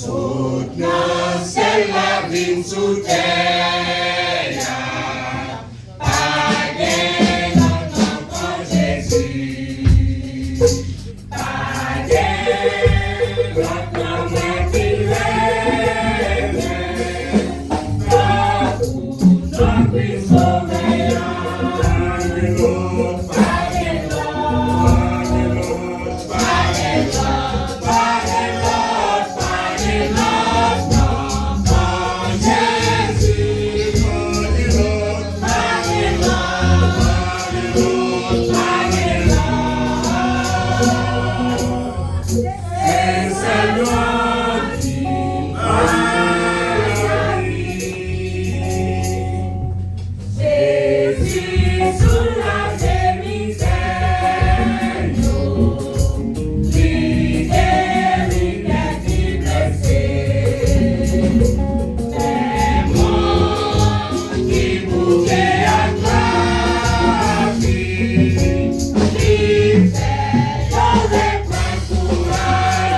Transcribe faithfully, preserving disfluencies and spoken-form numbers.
Sot nan syèl la vin sou tè a. Pa gen lòt non kon Jezi. Pa gen lòt non mwen ki renmen. Tankou non Kris Sovè a. Pa gen lòt, pa gen lòt, pa gen lòt. Jezi soulaje mizè yo, li geri kè ki blese. Demon ki bouke ak lavi, li fè yo reprann kouraj.